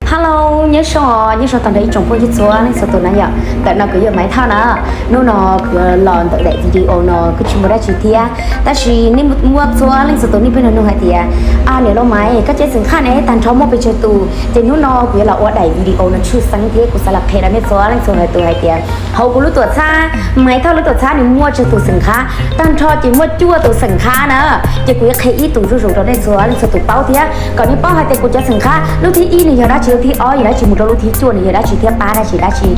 Hello, nyob zoo, nyob zoo tag nrho ib tsoom phooj ywg txhua leej txhua tus na yom. Ntawm no kuv yog Maiv Thoj na. Hnub no kuv los ntawm daim video no kuj tsis muaj dab tsi thiab, tab sis nej muaj txhua leej txhua tus nej pheej nug hais tias, a, niam laus Maiv, koj cov xeem khab ne tag nrho muaj pes tsawg tus? Ces hnub no kuv yuav los ua daim video no tshwj xeeb thiab kuv xav los qhia rau nej txhua leej txhua tus hais tias hauv kuv lub tuam txhab, Maiv Thoj lub tuam txhab nws muaj tsawg tus xeem khab. Tag nrho ces muaj cuaj tus xeem khab na. Ces kuv yuav qhia ib tus zuj zus rau nej txhua leej txhua tus paub thiab kom nej paub hais tias kuv cov xeem khab lub thib ib nws yog dab tsi, lub thib ob yog dab tsi, mus rau lub thib cuaj nws yog dab tsi thiab pab dab tsi dab tsi.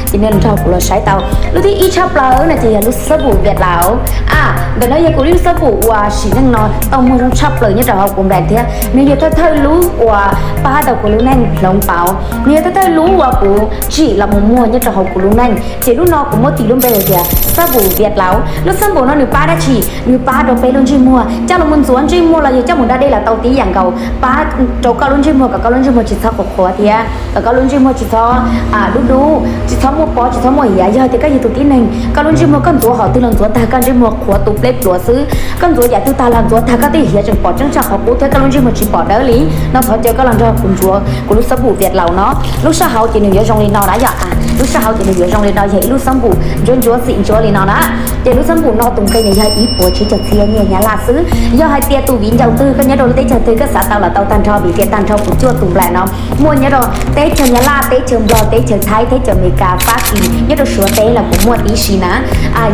Ces nej nrog kuv los saib tau. Lub thib ib tshaj plaws no ces yog lub xab npum Viaj Laus. A, ntawm no yog kuv lub xab npum uas sim neej no tau muag zoo tshaj plaws nyob rau hauv kuv nplas thiab nws yog thawj thawj lub uas pab tau kuv lub neej hloov pauv, nws yog thawj thawj lub uas kuv tsim los mus muag nyob rau hauv kuv lub neej. Ces lub no kuv muab tis lub npe hais tias xab npum Viaj Laus. Lub xab npum no nws pab dab tsi? Nws pab rau peb lub ntsej muag, coj los mus ntxuav ntsej muag los yog coj mus da dej los tau tib yam nkaus, pab rau koj lub ntsej muag kom koj lub ntsej muag tsis txhob qhuav qhuav thiab kom koj lub ntsej muag tsis txhob dub dub, tsis txhob muaj pob, tsis txhob muaj hiav. Yog tias koj yog tus tib neeg koj lub ntsej muag koj ntxuav qhov twg los ntxuav tag koj ntsej muag qhuav tu pleb pluav xwb, koj ntxuav yam twg tag los ntxuav tag koj tej hiav tseem pom tseeb tshaj qhov qub thiab koj lub ntsej muag tsis pom dawb li no, thov caw koj los nrog kuv ntxuav kuv lub xab npum Viaj Laus no. Lub sab hauv ces nws yuav zoo li no na yom. Lub sab hauv ces nws yuav zoo li no, yog ib lub xab npum ntsuab ntsuab xim ntsuab li no na. Ces lub xab npum no tus nqi nws yog ib puas tsib caug txhiab nyiaj Nyab Laj xwb. Yog hais tias tus viv ncaus twg koj nyob rau lub teb chaws twg koj xav tau los tau tag nrho, vim tias tag nrho kuv cuaj tus nplas no muaj nyob rau teb chaws Nyab Laj, teb chaws Nplog, teb chaws Thaib, teb chaws Amelikas, Fab Kis, nyob rau Suav teb los kuv muaj tib si na.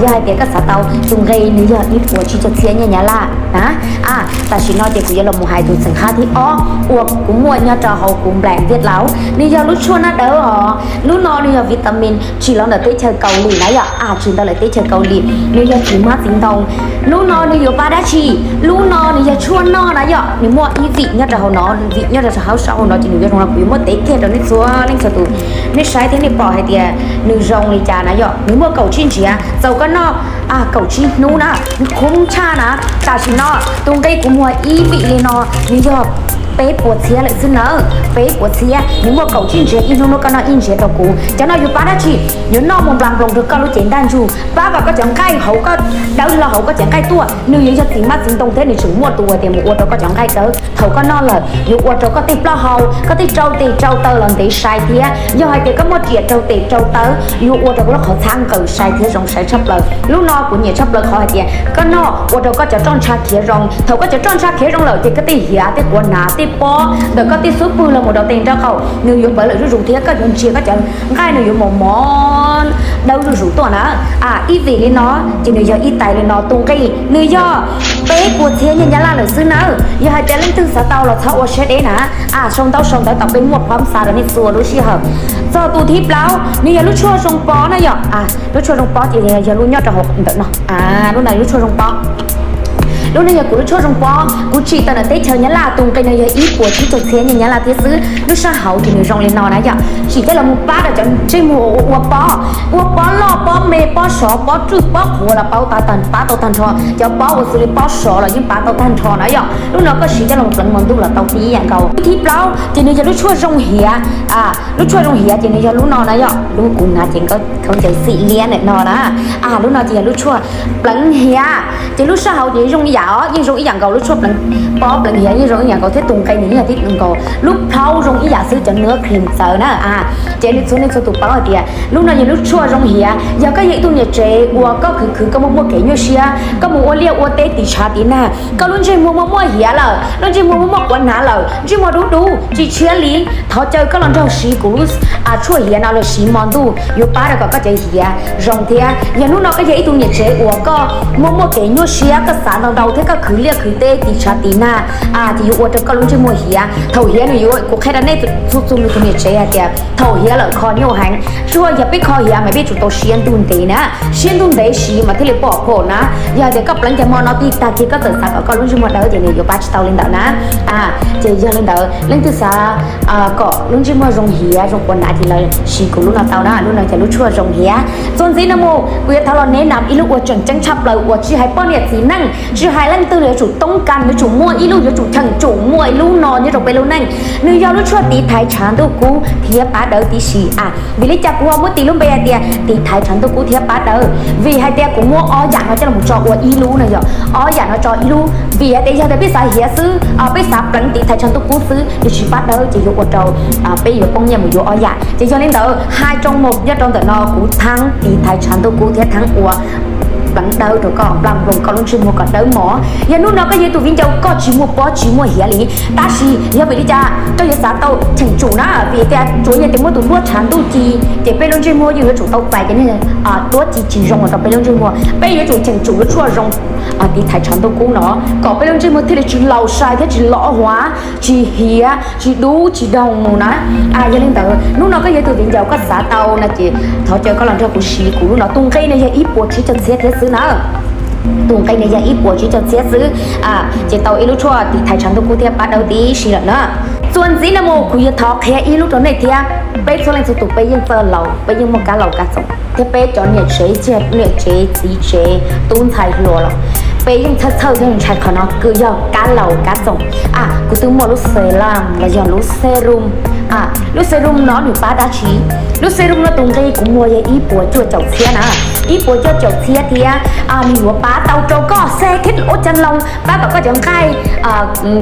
Yog hais tias koj xav tau tus nqi nws yog ib puas tsib caug txhiab nyiaj Nyab Laj na. Tam sim no ces kuv yuav los mus hais tus xeem khab thib ob uas kuv muaj nyob rau hauv kuv nplas Viaj Laus, nws yog lub tshuaj noj dawb os. Lub no nws yog vitamin tsim los ntawm teb chaws Kaus Lim na yom. A, tsim ntawm lawm teb chaws Kaus Lim, nws yog txiv hmab txiv ntoo. Lub no nws yuav pab dab tsi? Lub no nws yog tshuaj noj na yom, nws muaj ib vim nyob rau hauv no, vim nyob rau hauv sab hauv no ces nws yuav zoo no. Kuv yuav muab tev kiag rau nej txhua leej txhua tus, nej saib thiab nej pom hais tias nws zoo li cas na yom. Nws muaj kaum tsib ntsiav, txaus koj noj kaum tsib hnub na, khoob tshaj na. Tam sim no tus nqi kuv muag ib vim li no, nws yog peb puas txhiab lawm xwb nawb, peb puas txhiab. Nws muaj kaum tsib ntsiav, ib hnub hnub koj noj ib ntsiav rau kuv. Cov no yuav pab dab tsi? Yuav noj mus nplas nploos rau koj lub cev ntaj ntsug, pab kom koj cov nqaij hauv koj dawb hlo hauv koj cev nqaij tuaj. Nws yuav yog txiv hmab txiv ntoo thiab nws tseem muaj tus uas tias mus ua rau koj cov nqaij dawb. Thaum koj noj lawm yuav ua rau koj tej plaub hau, koj tej rau tes rau taw los ntev sai thiab. Yog hais tias koj muaj riam rau tes rau taw, yuav ua rau koj lub qhov txhab nqaws sai thiab zoo sai tshaj plaws. Lub no kuv nyiam tshaj plaws qhov hais tias koj noj ua rau koj cov roj ntsha khiav zoo. Thaum koj cov roj ntsha khiav zoo lawm ces koj tej hiav, tej quav hnav, tej pob ntawm koj tej xub pwg los mus rau tej nraub qaum nws yuav pawv lawm zuj zus thiab koj yuav ntsia koj cov nqaij nws yuav mos mos dawb zuj zus tuaj na. A, ib vim li no ces nws yog ib tais li no, tus nqi nws yog peb puas txhiab nyiaj Nyab Laj lawm xwb nawb. Yog hais tias leej twg xav tau los txhob ua siab deb na. A, sau ntaub sau ntawv tom peb muaj phab xa rau nej txhua lub sij hawm. Txog tus thib plaub nws yog lub tshuaj zoo pob na yom. A, lub tshuaj zoo pob ces yog lub nyob rau hauv ntawm no. A, lub no lub tshuaj zoo pob. Lub no yog kuv lub tshuaj zoo pob, kuv tsim tau ntawm teb chaws Nyab Laj, tus nqi no yog ib puas tsib caug txhiab nyiaj Nyab Laj thiab xwb. Lub sab hauv ces nws zoo li no na yom, tsim coj los mus pab rau cov ntsej muag uas ua pob, ua pob loj pob me pob sov pob rwj pob qhuav los pab tau tag nrho, cov pob uas xws li pob sov los yeej pab tau tag nrho na yom. Lub no koj siv coj los pleev hmo ntuj los tau tib yam nkaus. Lub thib plaub ces nws yog lub tshuaj zoo hiav. Lub tshuaj zoo hiav ces nws yog lub no na yom, lub kuv hnav ces nkawd khaub ncaws xim liab ntawm no na. A, lub no ces yog lub tshuaj pleev hiav, ces lub sab hauv ces zoo ib yam os, yeej zoo ib yam nkaus, lub tshuaj pleev pob pleev hiav yeej zoo ib yam nkaus thiab tus nqi nws yeej yog tib nkaus, lub plhaub zoo ib yam xwb, cov nws kheem txawv na. A, ces nej txhua leej txhua tus paub hais tias lub no yog lub tshuaj zoo hiav. Yog koj yog ib tug niam tsev uas koj khwv khwv koj muaj muaj kev nyuaj siab, koj mus ua liaj ua teb tiv tshav tiv nag, koj lub ntsej muag muaj muaj hiav lawm, lub ntsej muag muaj muaj quav hnav lawm, ntsej muag dub dub tsis tshiab li, thov caw koj los nrog siv kuv lub tshuaj hiav no los siv hmo ntuj yuav pab rau kom koj cov hiav zoo thiab. Yog hnub no koj yog ib tug niam tsev uas koj muaj muaj kev nyuaj siab, koj xav ntau ntau thiab koj khwv liaj khwv teb tiv tshav tiv nag, ces yuav ua rau koj lub ntsej muag hiav. Thaum hiav nws yuav, kuv qhia rau nej txhua txhua tus niam tsev hais tias thaum hiav lawm kho nyuaj heev, tsuas yog peb kho hiav mas peb tsum tau siab ntuj ntev na, siab ntuj ntev siv mas thiaj li pom phom na. Yog hais tias koj pleev cov hmo no tag kis koj txawm xav kom koj lub ntsej muag dawb ces nws yuav pab tsis tau li ntawd na. Ces yog li ntawd leej twg xav kom lub ntsej muag zoo hiav zoo quav hnav ces los siv kuv lub no tau na, lub no ces lub tshuaj zoo hiav. Txuas ntxiv no mus kuv yuav thov los neb nam ib lub uas tseem ceeb tshaj plaws uas tsis hais poj niam txiv neej, tsis Leej twg los yuav tsum toob kas, yuav tsum muaj ib lub, yuav tsum cheem tsum muaj ib lub no nyob rau peb lub neej. Nws yog lub tshuaj tiv thaiv tshav ntuj kub thiab pab dawb tib si a. Vim li cas kuv ho muab tis lub npe hais tias tiv thaiv tshav ntuj kub thiab pab dawb? Vim hais tias kuv muab ob yam no coj los tso ua ib lub no yog ob yam no tso ib lub. Vim hais tias yog tias peb xav hiav xwb, peb xav pleev tiv thaiv tshav ntuj kub xwb, nws tsis pab dawb ces yuav ua rau peb yuav poob nyiaj mus yuav ob yam. Ces yog li ntawd, hais tsoom mus nyob rau ntawm no kuv thaab tiv thaiv tshav ntuj kub thiab thaab ua pleev dawb rau koj, npaj nploos koj lub ntsej muag kom dawb mos. Yog hnub no koj yog tus viv ncaus koj tsis muaj pob tsis muaj hiav li, tab sis yog vim li cas koj yuav xav tau cheem tsum na? Vim tias tsuav yog tias muab tus duab tshav ntuj ci, ces peb lub ntsej muag yeej yuav tsum tau txais cov niag duab ci tsis zoo los rau peb lub ntsej muag. Peb yuav tsum cheem tsum lub tshuaj zoo tiv thaiv tshav ntuj kub no kom peb lub ntsej muag thiaj li tsis laus sai thiab tsis lov huav, tsis hiav, tsis dub, tsis doog mus na. Yog li ntawd, hnub no koj yog tus viv ncaus koj xav tau no ces thov caw koj los nrog kuv siv kuv lub no. Tus nqi no yog ib puas tsib caug txhiab thiab xwb na. Tus nqi no yog ib puas tsib caug txhiab xwb, ces tau ib lub tshuaj tiv thaiv tshav ntuj kub thiab pab dawb tib si lawm na. Txuas ntxiv no mus kuv yuav thov qhia ib lub rau nej thiab. Peb txhua leej txhua tus peb yeej txawj laus, peb yeej muaj kab laus kab txoom, thiab peb cov niam tsev, niam tsev txiv tsev, tub ntxhais hluas los peb yeej txhawj txhawj thiab ntshai qhov no kws yog kab laus kab txoom. Kuv twb muaj lub serum los yog lub serum. Lub serum no nws pab dab tsi? Lub serum no tus nqi kuv muag yog ib puas cuaj caum txhiab na. Ib puas cuaj caum txhiab thiab nws yuav pab tau rau koj xes khib ua cag loo, pab kom koj cov nqaij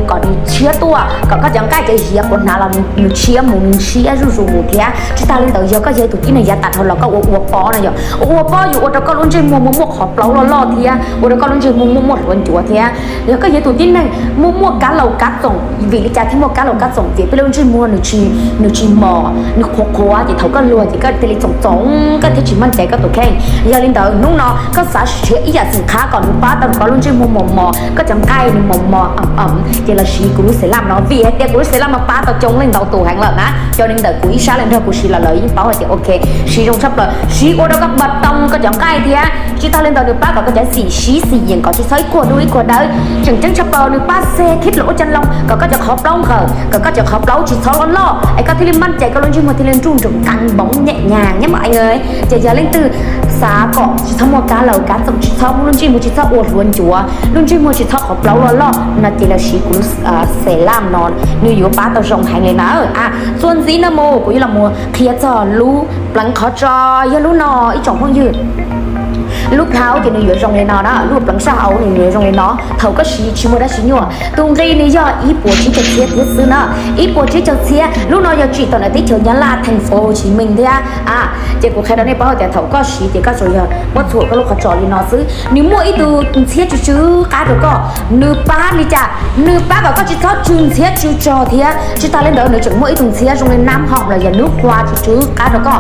kom nws tshiab tuaj, kom koj cov nqaij cov hiav quav hnav los nws tshiab mus, nws tshiab zuj zus mus thiab. Tsis tas li ntawd, yog koj yog tus tib neeg yav tas dhau los koj ua ua pob no yog ua ua pob yuav ua rau koj lub ntsej muag muaj muaj qhov plaub loj loj thiab ua rau koj lub ntsej muag muaj muaj hluav ncuav thiab. Yog koj yog tus tib neeg muaj muaj kab laus kab txoom, vim li cas thiaj muaj kab laus kab txoom? Vim peb lub ntsej muag nws tsis mos, nws qhuav qhuav ces thaum koj luag ces koj thiaj li txoom txoom, koj thiaj tsis manj cai koj tus kheej. Yog li ntawd, hnub no koj xav nrhiav ib yam xeem qhab kom nws pab tau koj lub ntsej muag mos mos, koj cov nqaij nws mos mos, ces los siv kuv lub serum no, vim hais tias kuv lub serum no pab tau coob leej ntau tus heev lawm na. Cov neeg ntawm kuv ib sab leej nrog kuv siv los lawv yeej paub hais tias ok, siv zoo tshaj plaws, siv ua rau koj npa too koj cov nqaij thiab. Tsis tas li ntawd, nws pab kom koj cov xim sib xim yeem kom tsis txhob ib kuag dub ib kuag dawb. Tseem ceeb tshaj plaws, nws pab xes khib ua cag loo kom koj cov qhov plaub nqawm, kom koj cov qhov plaub tsis txhob loj loj es koj thiaj li manj cai koj lub ntsej muag thiaj li nruj nroos qee npoov nyem nyas nyob mos. Ces yog leej twg xav kom tsis txhob muaj kab laus kab txoom, tsis txhob muaj lub ntsej muag tsis txhob ua hluav ncuav, lub ntsej muag tsis txhob qhov plaub loj loj no ces los siv kuv lub serum no, nws yuav pab tau zoo heev li na. Txuas ntxiv no mus kuv yuav los mus qhia txog lub pleev qhov tsos, yog lub no ib tsoom phooj ywg. Lub plhaub ces nws yuav zoo li no na, lub pleev sab hauv nws yuav zoo li no. Thaum koj siv tsis muaj dab tsi nyuaj. Tus nqi nws yog ib puas tsib caug txhiab thiab xwb na, ib puas tsib caug txhiab. Lub no yog tsim tau ntawm teb chaws Nyab Laj theej Fauj Hauv Tsis Meej thiab. Ces kuv qhia rau nej paub tias thaum koj siv ces koj tsuas yog muab txhuam koj lub qhov tsos li no xwb, nws muaj ib tug ntxhiab tsw tsw qab rau koj. Nws pab li cas? Nws pab kom koj tsis txhob tsw ntxhiab tsw tsog thiab. Tsis tas li ntawd, nws tseem muaj ib tug ntxhiab zoo li nab hom los yog nub qua tsw tsw qab rau koj.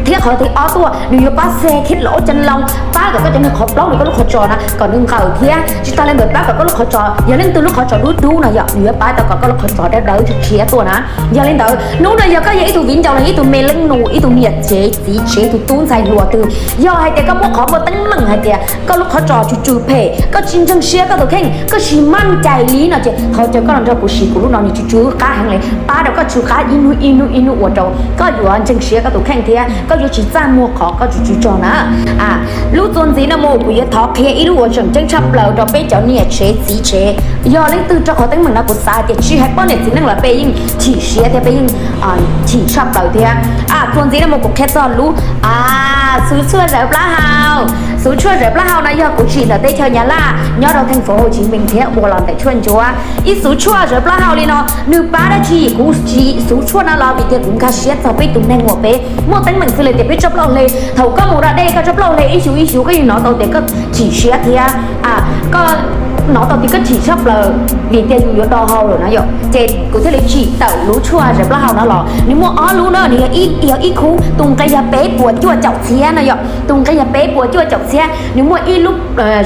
Thiab qhov thib ob tuaj, nws yuav pab xes khib los ua cag loo, pab kom koj cov niag qhov plaub nws koj lub qhov tsos na kom nws nqawm thiab. Tsis tas li ntawd, pab kom koj lub qhov tsos, yog leej twg lub qhov tsos dub dub no yog nws yuav pab tau kom koj lub qhov tsos dawb dawb tshiab tuaj na. Yog li ntawd, hnub no yog koj yog ib tug viv ncaus los ib tug me leej nus, ib tug niam tsev txiv tsev, ib tug tub ntxhais hluas twg, yog hais tias koj muaj qhov muaj teeb meem hais tias koj lub qhov tsos tsw tsw phem, koj tsis ntseeg siab koj tus kheej, koj tsis manj cai li no ces thov caw koj los nrog kuv siv kuv lub no, nws tsw tsw qab heev li, pab rau koj tsw qab ib hnub ib hnub ib hnub ua rau koj yuav ntseeg siab koj tus kheej thiab koj yuav tsis txaj muag qhov koj tsw tsw tsog na. Lub txuas ntxiv no mus kuv yuav thov qhia ib lub uas tseem ceeb tshaj plaws rau peb cov niam tsev txiv tsev. Yog leej twg raug qhov teeb meem no kuv xav hais tias tsis hais poj niam txiv neej los peb yeej chim siab thiab peb yeej chim tshaj plaws thiab. Txuas ntxiv no mus kuv qhia txog lub xuv tshuaj zawv plaub hau. Xuv tshuaj zawv plaub hau no yog kuv tsim ntawm teb chaws Nyab Laj nyob rau theej Fauj Hauv Tsis Meej thiab ua los ntawm tshuaj ncuav. Ib xuv tshuaj zawv plaub hau li no nws pab dab tsi? Kuv tsim xuv tshuaj no los vim tias kuv nkag siab txog peb tus neeg uas peb muaj teeb meem xws li tias peb tsob plaub hle, thaum koj mus da dej koj tsob plaub hle ib xyus ib xyus koj yeej hnov tau tias koj chim siab thiab koj hnov tau tias koj chim tshaj plaws vim tias yus yuav do hau lawm na yom. Ces kuv thiaj li tsim tawm lub tshuaj zawv plaub hau no los. Nws muaj ob lub na, nws yog ib khub, tus nqi yog peb puas cuaj caum txhiab na yom. Tus nqi yog peb puas cuaj caum txhiab, nws muaj ib lub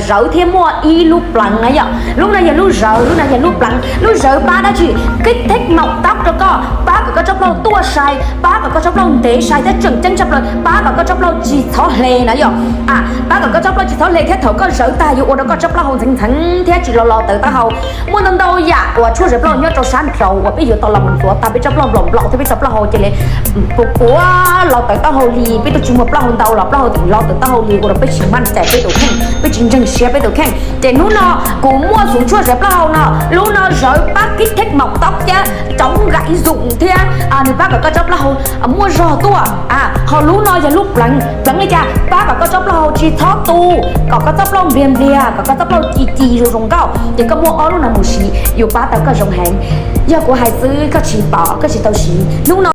zawv thiab muaj ib lub pleev na yom. Lub no yog lub zawv, lub no yog lub pleev. Lub zawv pab dab tsi? Kích thích mọc tóc rau koj, pab kom koj tsob plaub tuaj Sai, pab kom koj tsob plaub hau ntev sai thiab tseem ceeb tshaj plaws, pab kom koj tsob plaub hau tsis txhob hle na yom. A, pab kom koj tsob plaub hau tsis txhob hle thiab thaum koj zawv tag yuav ua rau koj tsob plaub hau ntxheev ntxheev thiab tsis los los tawv taub hau. Muaj ntau ntau yam uas tshuaj zais plaub hau nyob rau sab nraud uas peb yuav tau los mus ntxuav tag peb tsob plaub hau nplaum nplaum thiab peb tsob plaub hau cia li puas puas los tawv taub hau li, peb twb tsis muaj plaub hau ntau los plaub hau tseem los tawv taub hau li ua rau peb tsis maj txais peb tus kheej, peb tsis ntseeg siab peb tus kheej. Ces hnub no kuv muaj xov tshuaj zais plaub hau no, lub no zawv pab kib theb maum tob cab cov nqaim zoom thiab nws pab kom koj tsob plaub hau muaj zog tuaj. Ho lub no yog lub pleev, pleev li cas pab kom koj tsob plaub hau tsis txhob tu, kom koj tsob plaub hau npliag npliag, kom koj tsob plaub hau ci ci zoo zoo nkauj. Ces koj muab ob lub no mus siv yuav pab tau koj zoo heev. Yog kuv hais xwb koj tsis pom koj tsis tau siv. Hnub no